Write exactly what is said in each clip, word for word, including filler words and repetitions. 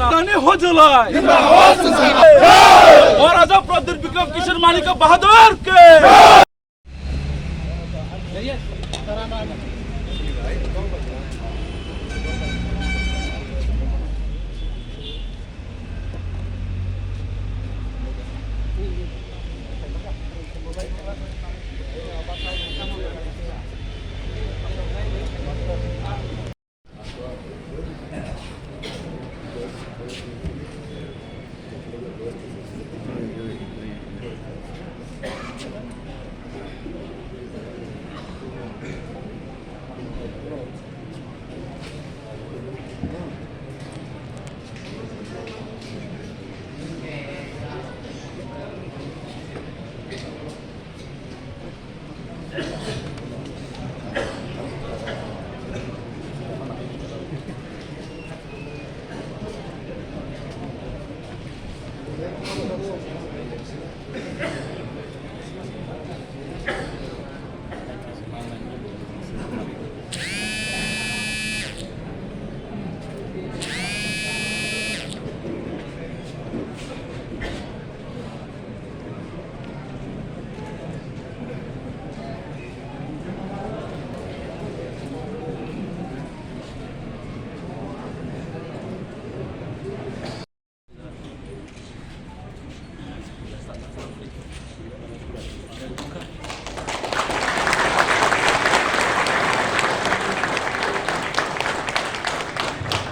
Nani hojolai? Maharaja Pradyut Bikram Kishore Manikya Bahadur ke.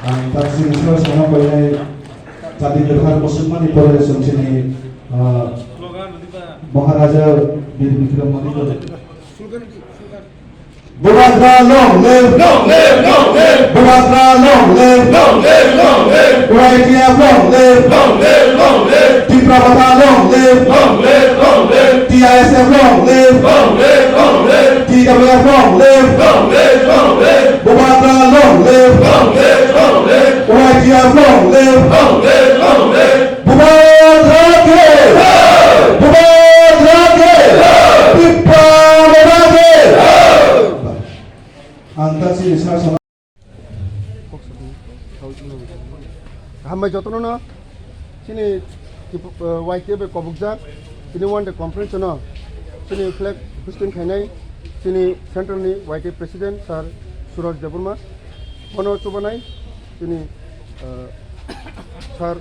Ang taksini sal sana painai jati kwthar musulmani pore chwng chini, ah, Maharaja Bir Bikram Manikya. Bubagra long live! Long live! Long live! Bubagra long live! Long live! Long live! Y T F long live! Long live! Long live! Tipra Motha long live! Long live! Long live! T I S F long live! Long live! Long live! T W F long live! Long live! Long live! Bubagra long live! Long live! Long live! Y T F long live! Long live! Long live! Bubagra khe! Bubagra khe! Tipra Motha khe! Ang taksini sal sana. Hambai jotono no chini Tipu-, eh, Y T F bai kobokjak chini one day conference no chini flag hoisting khainai chini central ni Y T F president sir Suraj Debbarma. Bono chubanai chini, eh, sir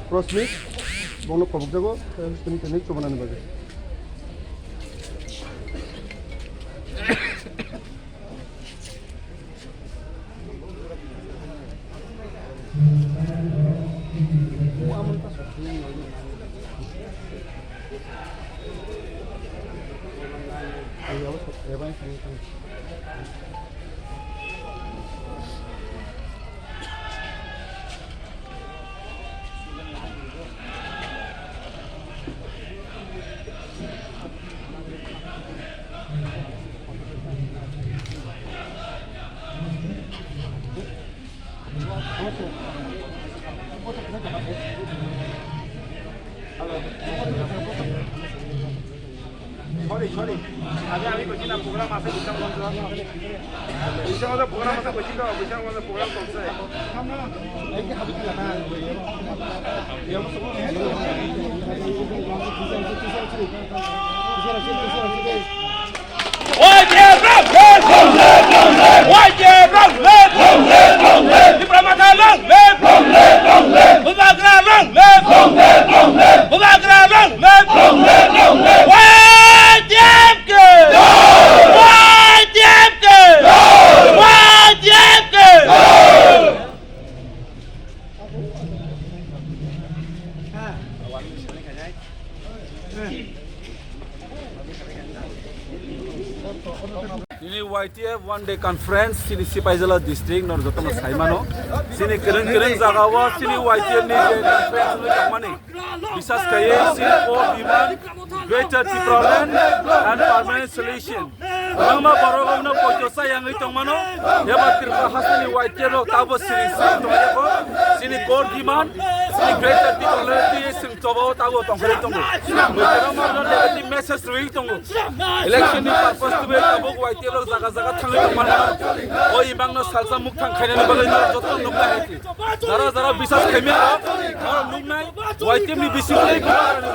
Prosmit, bono kobokjago, eh, chini, chini chubanani bagwi. Sorry, sorry. Abe ami kochi na program ase, bisang monjo. Bisang monjo program ase, kochi na, bisang monjo program tongse. Y T F long live! Long live! Long live! Y T F long live! Long live! Long live! Tipra Motha long live! Long live! Long live! Bubagra long live! Long live! Long live! Bubagra long live! Long live! Long live! Y T F ke! Y T F ke! Y T F ke! Nini Y T F one day conference chini Sipaijala district no jotono saimano. Chini kereng kereng jaga o chini Y T F ni je conference wngwi tongmani. Bisas kaiye chini core demand Greater Tipraland and permanent solution. Bangma borok rokno poito sa yangwi tongmano. Eba Tripura hasteni Y T F rok tabo siri siri tongmani. Chini core demand Greater Tipraland twi chwng choba o tabuk tongphai tongo. Mwtai rok no negative message rwi tongo. Election ni purpose twi tabuk Y T F rok jaga jaga thangwi tongmano. O imang no salsa mukthang khainani bagwi no joto nuknai hai se. Jara jara bisas khaimya rok, norok nuknai Y T F ni bising tei,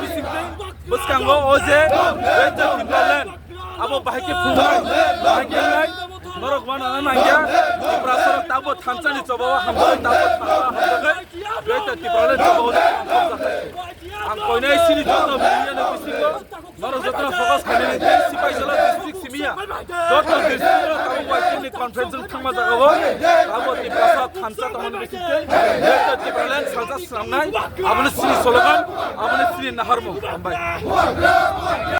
bising tei bwskango o je Greater Tipraland. Abo bahai khe phunuknai, bahai khe wngnai, norok uanana nangya, Tiprasa rok tabuk thansa ni choba o hamjakgwi, tabuk thansa hamjakgwi, Greater Tipraland choba o hamjakgwi. Ang koinai chini joto media ni bisingo, norok joto no focus khainani tei Sipaijala district simi ya, joto district o tabuk Y T F ni conference wng thangma jaga o, tabuk Tiprasa thansa tongmani bising tei, Greater Tipraland salsa swnamnai, abono chini slogan, abono chini naharmung. Hambai.